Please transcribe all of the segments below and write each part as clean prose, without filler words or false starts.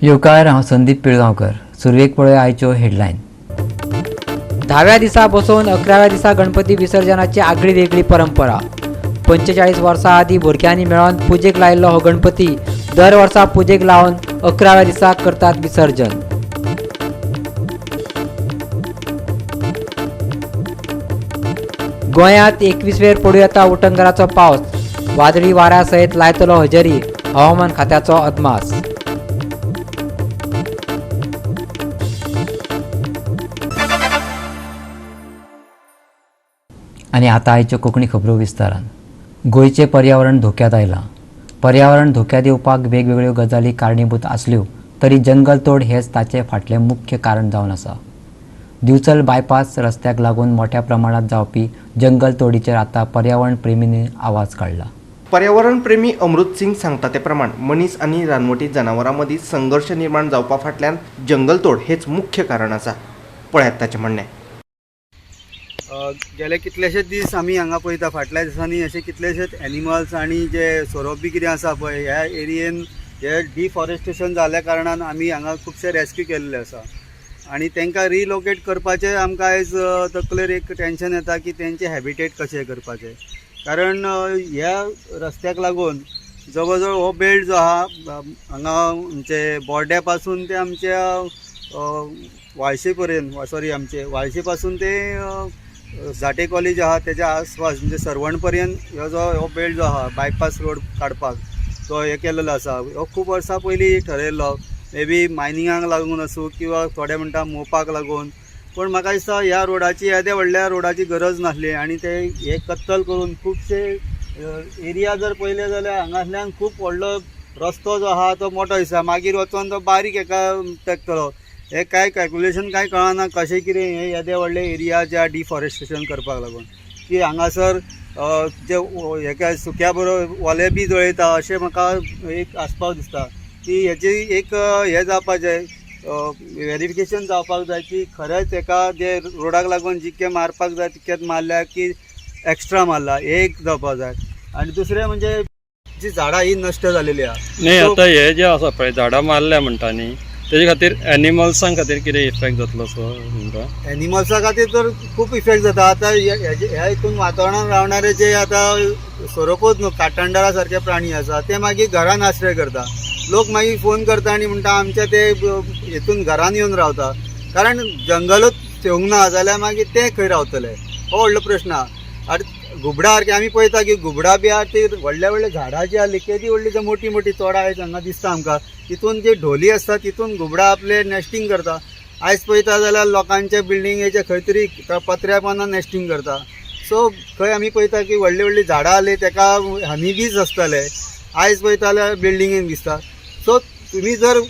येवकार, हांव संदीप पिळगांवकर. सुरवेक पळय आयच्यो हेडलायन. 10व्या दिसा बसोवन 11व्या दिसा गणपती विसर्जनाची आगळी वेगळी परंपरा. 45 वर्सां आदीं भुरग्यांनी मेळोन पुजेक लायिल्लो हो गणपती दर वर्सा पुजेक लावन 11व्या दिसा करतात विसर्जन. गोंयांत 21वेर पडूं येता उटंगराचो पावस. वादळी वाऱ्या सयत लायतलो हजेरी. हवामान खात्याचो अदमास. आनी आतां आयच्यो कोंकणी खबरो विस्तारान. गोंयचें पर्यावरण धोक्यांत आयलां. पर्यावरण धोक्यांत येवपाक वेगवेगळ्यो गजाली कारणीभूत आसल्यो तरी जंगल तोड हेंच ताचें फाटलें मुख्य कारण जावन आसा. दिवचल बायपास रस्त्याक लागून मोठ्या प्रमाणात जावपी जंगल तोडीचेर आतां पर्यावरण प्रेमींनी आवाज काडला. पर्यावरण प्रेमी अमृत सिंग सांगता ते प्रमाण मनीस आनी रानवटी जनावरां मदीं संघर्श निर्माण जावपा फाटल्यान जंगलतोड हेच मुख्य कारण आसा. पळयात ताचें म्हणणें. गेले कितलेशेच दीस आमी हांगा पळयता, फाटल्या दिसांनी अशे कितलेशेच एनिमल्स आनी जे सोरोप बी कितें आसा पळय, ह्या एरियेन हे डिफॉरेस्टेशन जाल्ल्या कारणान आमी हांगा खुबशे रेस्क्यू केल्ले आसा आनी तांकां रिलोकेट करपाचें आमकां आयज तकलेर एक टेंशन येता की तेंचे हॅबिटेट कशें करपाचें, कारण ह्या रस्त्याक लागून जवळ जवळ हो बेल्ट जो आहा, हांगा आमचे बोर्ड्या पासून ते आमच्या वाळशे पर्यंत, सॉरी, आमचे वाळशे पासून ते झाटे कॉलेज आहा तेज्या आसपास, म्हणजे सर्वण पर्यंत हो जो हो बेल्ट जो आहा, बायपास रोड काडपाक तो हे केलेलो आसा. हो खूब वर्सां पयलीं ठरयल्लो, मे बी मायनिंगाक लागून आसूं किंवा थोडे म्हणटा मोपाक लागून, पूण म्हाका दिसता ह्या रोडाची, येद्या व्हडल्या रोडाची गरज नासली आनी ते हे कत्तल करून खुबशे एरिया जर पळयले जाल्यार हांगासल्यान खूब व्हडलो रस्तो जो आहा तो मोठो दिसता, मागीर वचोन तो बारीक हेका तेकतलो. हे कांय कॅल्कुलेशन कांय कळना कशें कितें हे येदे व्हडले एरिया ज्या डिफॉरेस्टेशन करपाक लागून की हांगासर जे हेका सुक्या बरोबर ओले बी जळयता अशें म्हाका एक आसपाव दिसता की हेजी एक हें जावपाचें, वेरिफिकेशन जावपाक जाय की खरेंच हेका जे रोडाक लागून जितके मारपाक जाय तितकेच मारल्या की एक्स्ट्रा मारला, हे एक जावपाक जाय. आनी दुसरें म्हणजे जी झाडां ही नश्ट जालेली आहा. न्ही, आतां हे जे आसा पळय, झाडां मारल्या म्हणटा न्ही, तेजे खातीर एनिमल्सां खातीर कितें इफेक्ट जातलो असो तुमकां? एनिमल्सा खातीर तर खूब इफेक्ट जाता. आतां ह्या हितून वातावरणान रावणारे जे आतां सोरोपूच न्हू, काटांडरा सारके प्राणी आसा, ते मागीर घरान आश्रय करता. लोक मागीर फोन करता आनी म्हणटा आमच्या ते हितून घरान येवन रावता, कारण जंगलूच येवंक ना जाल्यार मागीर ते खंय रावतले, हो व्हडलो प्रश्न आहा. आनी घुबडा सारके आमी पळयता की घुबडा बी आहा, ती व्हडल्या व्हडल्या झाडां जी आसली, केदी व्हडली मोठी मोठी तोडां आयज हांगा दिसता आमकां, तितून जी ढोली आसता तितून घुबडा आपले नेस्टिंग करता. आयज पळयता जाल्यार लोकांच्या बिल्डिंगेचे खंय तरी पत्र्या पोंदा नेस्टिंग करता. सो खंय आमी पळयता की व्हडली व्हडली झाडां आसली तेका हनी बीज आसताले, आयज पळयता जाल्यार बिल्डिंगेन दिसता. सो तुमी जर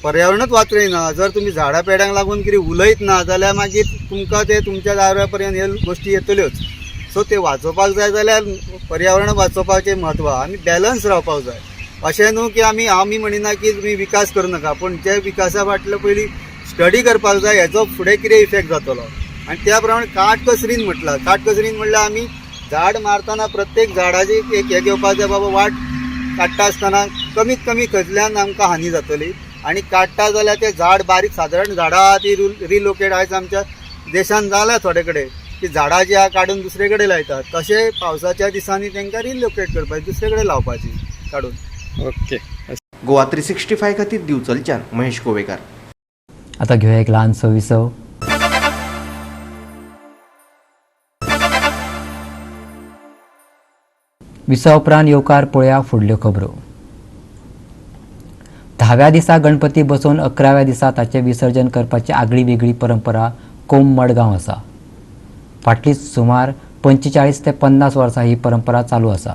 पर्यावरणच वाचयना, जर तुमी झाडां पेडांक लागून कितें उलयत ना जाल्यार मागीर तुमकां ते तुमच्या दारा पर्यंत हे गोश्टी येतल्योच. सो ते वाचोवपाक जाय जाल्यार पर्यावरण वाचोवपाचें म्हत्व आहा. आमी बॅलन्स रावपाक जाय. अशें न्हू की आमी म्हणिना की तुमी विकास करूं नाका, पूण जे विकासा फाटलो पयलीं स्टडी करपाक जाय, हेचो फुडें कितें इफेक्ट जातलो आनी त्या प्रमाणे काटकसरीन म्हटलां. काटकसरीन म्हणल्यार आमी झाड मारतना प्रत्येक झाडाची एक हें घेवपाक जाय, बाबा वाट काडटा आसतना कमीत कमी खंयतल्यान आमकां हानी जातली आनी काडटा जाल्यार ते झाड बारीक सादारण झाडां आहा ती रिलोकेट आयज आमच्या देशान जाल्या थोडे कडेन की झाडां जी आहा काडून दुसरे कडेन लायतात, तशें पावसाच्या दिसांनी तांकां रिलोकेट करपाची, दुसरे कडेन लावपाची काडून. ओके. गोवा 365 खातीर दिवचलच्यान महेश गोवेकार. आतां घेवया एक ल्हानसो विसव. विसवा उपरांत येवकार पळोवया फुडल्यो खबरो. 10व्या दिसा गणपती बसोवन 11व्या दिसा ताचें विसर्जन करपाची आगळी वेगळी परंपरा कोंब मडगांव आसा. फाटलीं सुमार 45 ते 50 वर्सां ही परंपरा चालू आसा.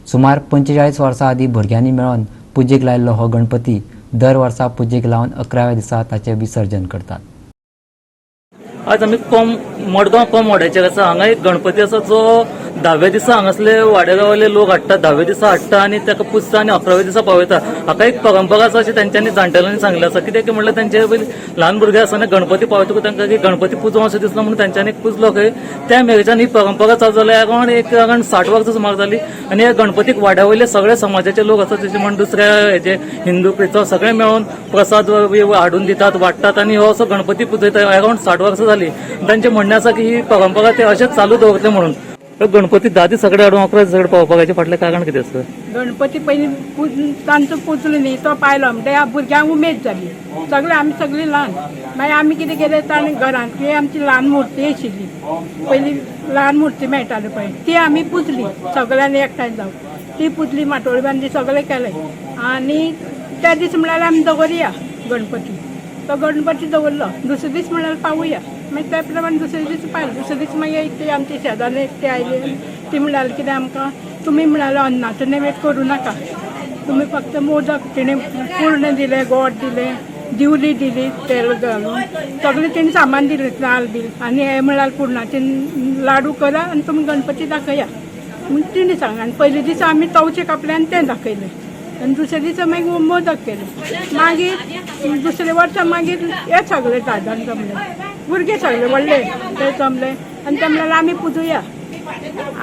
सुमार 45 वर्सां आदीं भुरग्यांनी मेळोन पुजेक लायिल्लो हो गणपती दर वर्सा पुजेक लावन 11व्या दिसा ताचें विसर्जन करतात. आज आमी कोंब मडगांव कोंब वाड्याचेर आसा. हांगा एक गणपती आसा जो धाव्या दिसा हांगासले वाड्या गांवांतले लोक हाडटा, धाव्या दिसा हाडटा आनी ताका पुजता आनी अकराव्या दिसा पावयता. हाका एक परंपरा आसा अशें तेंच्यांनी जाणटेल्यांनी सांगलें आसा. कित्याक म्हणल्यार तेंचे पयलीं ल्हान भुरगे आसतना गणपती पावयतकूच तांकां गणपती पुजोवं अशें दिसलां म्हणून तेंच्यांनी पुजलो खंय. त्या मेरेच्यान ही परंपरा चालू जाल्या. अरावंड एक अरावंड 60 वर्सां सुमार जाली आनी ह्या गणपतीक वाड्या वयले सगळे समाजाचे लोक आसा, तशें म्हण दुसऱ्या हेजे हिंदू क्रिस्तांव सगळे मेळून प्रसाद हाडून दितात, वाडटात आनी हो असो गणपती पुजयता. अरावंड 60 वर्सां जाली. तांचें म्हणणें आसा की ही परंपरा ते अशेंच चालू दवरतले म्हणून. गणपती 10 दीस सगळे हाडून 11 दीस सगळे पावपाक हाचे फाटलें कारण कितें आसा? गणपती पयलीं तांचो पुजलो न्ही तो पायलो म्हणटा भुरग्यांक उमेद जाली. सगळे आमी सगळीं ल्हान, मागीर आमी कितें केलें, ताणें घरांतली आमची ल्हान मुर्ती आशिल्ली, पयलीं ल्हान मुर्ती मेळटाली पळय, ती आमी पुजली सगळ्यांनी एकठांय जावन. ती पुजली, माटोळी बांदली, सगळें केलें आनी त्या दीस म्हळ्यार आमी दवरया गणपती. तो गणपती दवरलो, दुसरे दीस म्हळ्यार पावया. मागीर त्या प्रमाणे दुसरे दीस पावले. दुसरे दीस मागीर एकटी आमची शेजारी एकटी आयली, ती म्हणाली कितें आमकां तुमी म्हणाले अन्नाचो नैवेद्य करूं नाका, तुमी फक्त मोदक. तिणें पूर्ण दिलें, गोड दिलें, दिवली दिली, तेल घालून सगळें तिणें सामान दिलें, नाल बील. आनी हें म्हळ्यार पुरणाचे लाडू करा आनी तुमी गणपती दाखया म्हूण तिणें सांगलें. आनी पयले दिसा आमी तवचे कापले आनी तें दाखयलें आनी दुसऱ्या दिसा मागीर मोदक केले. मागीर दुसऱ्या वर्सा मागीर हे सगळे 10 जाण जमले, भुरगे सगळे व्हडले ते जमले आनी ते म्हणल्यार आमी पुजुया.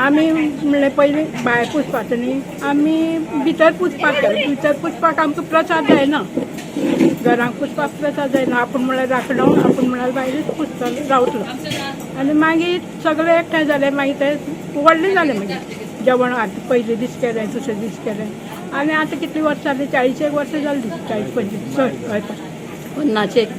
आमी म्हणलें पयलीं भायर पुजपाचो न्ही, आमी भितर पुजपाक गेले. भितर पुजपाक आमकां प्रसाद जायना, घरांक पुजपाक प्रसाद जायना. आपूण म्हणल्यार राखणो, आपूण म्हणल्यार भायरूच पुजतलो रावतलो. आनी मागीर सगळे एकठांय जाले, मागीर ते व्हडले जाले. मागीर जेवण आतां पयले दीस केलें, दुसरे दीस केलें आनी आतां कितलीं वर्सां जालीं, 40 एक वर्सां जालीं, 40 25 हय 50 एक.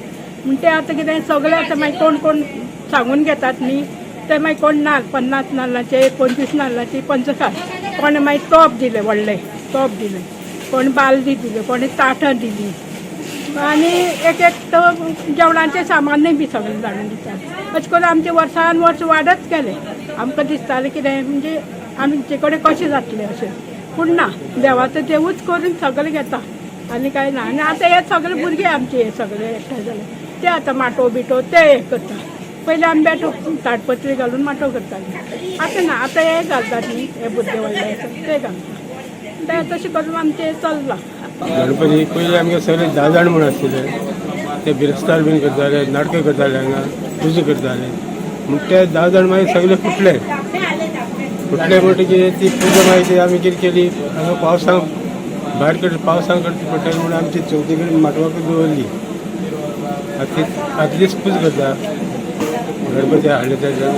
म्हण ते आतां कितें सगळे आतां मागीर कोण कोण सांगून घेतात न्ही, ते मागीर कोण नाल्ल 50 नाल्लाचे, 25 नाल्लाची पंचखाद, कोणें मागीर तोप दिले, व्हडले तोप दिले, कोण बालदी दिल्यो, कोणें ताटां दिलीं आनी एक एक तो जेवणाचें सामानूय बी सगळें धाडून दितात. अशें करून आमचें वर्सान वर्स वाडत गेलें. आमकां दिसतालें कितें म्हणजे आमचे कडेन कशें जातलें अशें, पूण ना, देवाचो देवूच करून सगळें घेता आनी कांय ना. आनी आतां हे सगळे भुरगे आमचे हे सगळे एकठांय जाले, ते आतां माटो बिटो ते हे करता. पयलीं आमी बेठो ताटपत्री घालून माटो करताले, आतां ना, आतां हे घालतात न्ही हे भुरगे व्हडले आसा ते घालता. ते तशें करून आमचें चल्लां. गणपती पयलीं आमगे सगळे 10 जाण म्हूण आशिल्ले, ते बिरस्तार बीन करताले, नाटकां करताले, हांगा पुजा करताले. म्हण ते 10 जाण मागीर सगळे फुटले. फुटले म्हणटकीर ती पुजा मागीर ती आमी कितें केली, हांगा पावसाक भायर करची, पावसाक करची पडटली म्हणून आमची चवथी कडेन माटवाक दवरली. आतां ती आदले दीस पुजा करता, गणपती हाडले तेन्ना.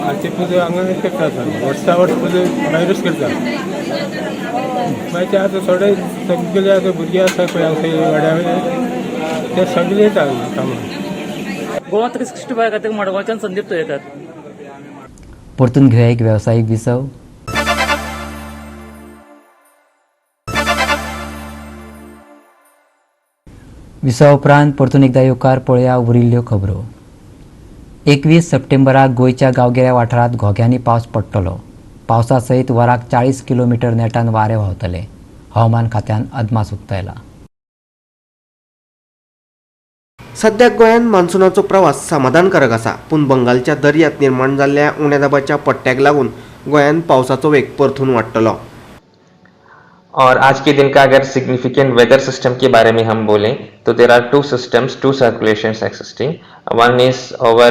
आनी ती पुजा हांगा करता, वर्सा वर्स पुजा भायरूच करता. मागीर ते आतां थोडे सगळे आतां भुरगे आसा पळय हांगा वाड्या वयले, ते सगळे येता कामाक. गोवा 365 खातीर मडगांवच्यान संदीप तुयेकर. परतून घेवया एक वेवसायीक विसव. विसवा उपरांत परतून एकदा येवकार पळया उरिल्ल्यो खबरो. 21 सप्टेंबराक गोंयच्या गांवगिऱ्या वाठारांत घोग्यांनी पावस पडटलो. पावसा सयत वराक 40 किलोमिटर नेटान वारें व्हांवतलें. हवामान खात्यान अदमास उक्तायला. सद्याक गोंयांत मान्सुनाचो प्रवास समाधानकारक आसा, पूण बंगालच्या दर्यांत निर्माण जाल्ल्या उण्या दाबाच्या पट्ट्याक लागून गोंयांत पावसाचो वेग परतून वाडटलो. और आज के दिन का अगर सिग्निफिकेंट वेदर सिस्टम के बारे में हम बोलें तो there are 2 systems, 2 circulations existing. One is over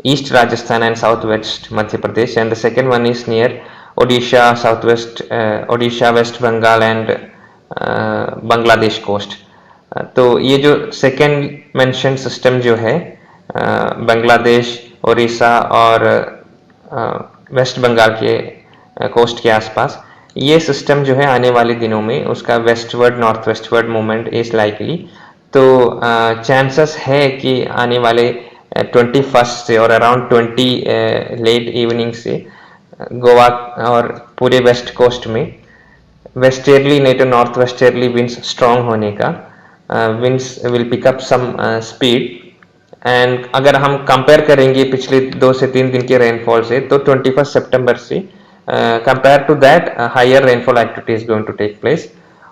east Rajasthan and south west Madhya Pradesh and the second one is near Odisha, south west Odisha, West Bengal and Bangladesh coast. तो ये जो second mention system जो है बांग्लादेश, उड़ीसा और west Bengal के coast के आसपास, ये सिस्टम जो है आने वाले दिनों में उसका westward north westward movement is likely. तो चांसेस है कि आने वाले 21 से और अराउंड 20 लेट इवनिंग से गोवा और पूरे वेस्ट कोस्ट में वेस्टर्ली नहीं तो नॉर्थ वेस्टर्ली विंड्स स्ट्रांग होने का, winds will pick up some speed. And अगर हम कंपेयर करेंगे पिछले 2 से 3 दिन के रेनफॉल से, तो 21 सितंबर से compare to that higher rainfall activity is going to take place.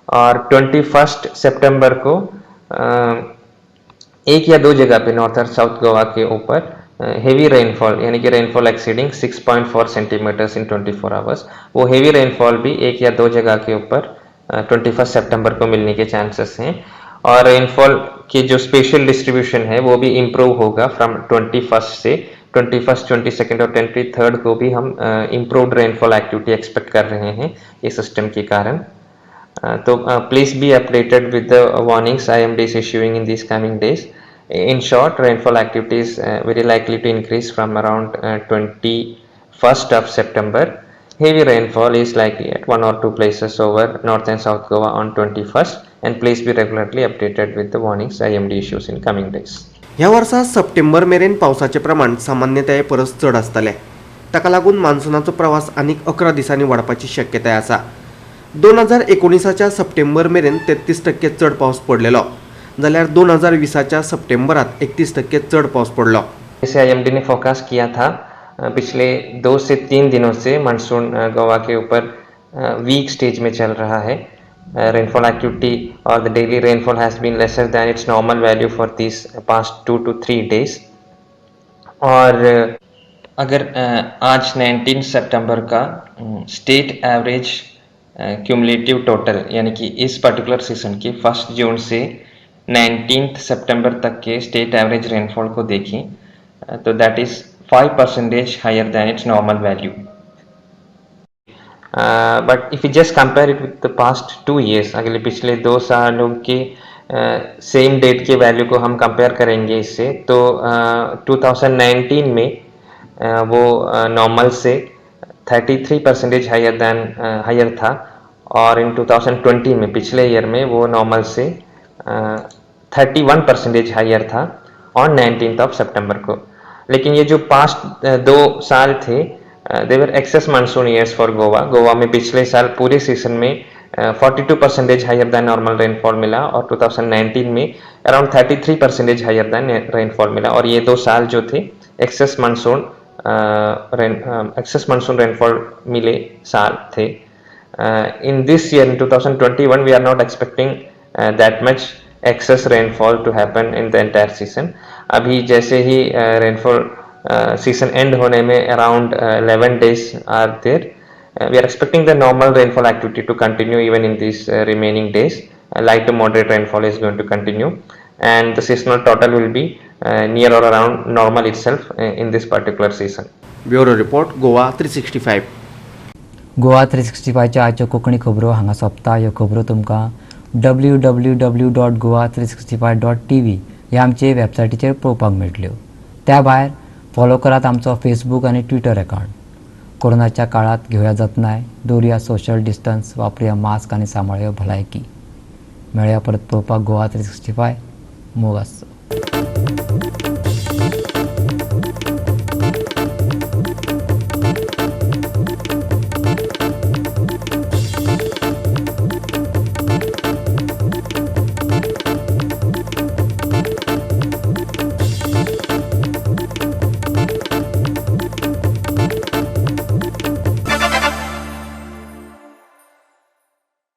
और 21 सितंबर को 1 या 2 जगह पे नॉर्थ और साउथ गोवा के ऊपर हेवी रेनफॉल, यानी कि rainfall exceeding 6.4 centimetres in 24 hours, वो हेवी रेनफॉल भी एक या दो जगह के ऊपर 21 सितंबर को मिलने के चांसेस हैं। और रेनफॉल के जो स्पेशल डिस्ट्रीब्यूशन है वो भी इम्प्रूव होगा फ्रॉम 21 से 21, 22 और 23 को भी हम इम्प्रूव्ड रेनफॉल एक्टिविटी एक्सपेक्ट कर रहे हैं इस सिस्टम के कारण। तो please be updated with the warnings IMD is issuing in these coming days. In short, rainfall activity is very likely to increase from around 21st of September. Heavy rainfall is likely at one or two places over North and South Goa on 21st, and please be regularly updated with the warnings IMD issues in coming days. ह्या वर्सा सप्टेंबर मेरेन पावसाचें प्रमाण सामान्यताये परस चड आसतलें. ताका लागून मान्सुनाचो प्रवास आनीक 11 दिसांनी वाडपाची शक्यताय आसा. 2019च्या सप्टेंबर मेरेन 33% चड पावस पडलेलो, जाल्यार 2020च्या सप्टेंबरात 31% चड पावस पडलो. जैसे आईएमडी ने फोरकास्ट किया था, पिछले 2 से 3 दिनों से मानसून गोवा के ऊपर वीक स्टेज में चल रहा है. रेनफॉल एक्टिविटी और the daily rainfall has been lesser than its normal value for this past 2 to 3 days. और अगर आज 19 सितंबर का स्टेट एवरेज क्यूमुलेटिव टोटल, यानी कि इस पर्टिकुलर सीजन के 1 जून से 19 सितंबर तक के स्टेट एवरेज रेनफॉल को देखें तो that is 5% higher than its normal value. But if you just compare it with the past 2 years, अगले पिछले 2 सालों के सेम डेट के वैल्यू को हम कंपेयर करेंगे इससे, तो 2019 में वो नॉर्मल से 33% हायर देन हायर था, और इन 2020 में पिछले ईयर में वो नॉर्मल से 31% हायर था ऑन 19 ऑफ सितंबर को. लेकिन ये जो पास्ट 2 साल थे, they were excess monsoon years for Goa. Goa में पिछले साल पूरे सीजन में 42% हायर देन नॉर्मल रेनफॉल मिला, और 2019 में अराउंड 33% हायर देन रेनफॉल मिला. और ये 2 साल जो थे एक्सेस मानसून रेनफॉल मिले साल थे. In this year, in 2021, we are not expecting that much excess rainfall to happen in the entire season. अभी जैसे ही रेनफॉल सीजन एंड होने में around 11 days are there, we are expecting the normal rainfall activity to continue even in these remaining days. Light to moderate rainfall is going to continue, and the seasonal total will be near or around normal itself in this particular season. Bureau report, Goa 365. Goa 365च्या आजच्यो Konkani खबरो हांगा सोंपता. ह्यो खबरो तुमकां www.goa365.tv ह्या आमचे वेबसायटीचेर पळोवपाक मेळटल्यो. त्या भायर फॉलो करात आमचो फेसबूक आनी ट्विटर अकावंट. कोरोनाच्या काळात घेवया जतनाय, दवरुया सोशल डिस्टन्स, वापरुया मास्क आनी सांबाळया भलायकी. मेळया परत पळोवपाक गोवा 365. मोग आसचो.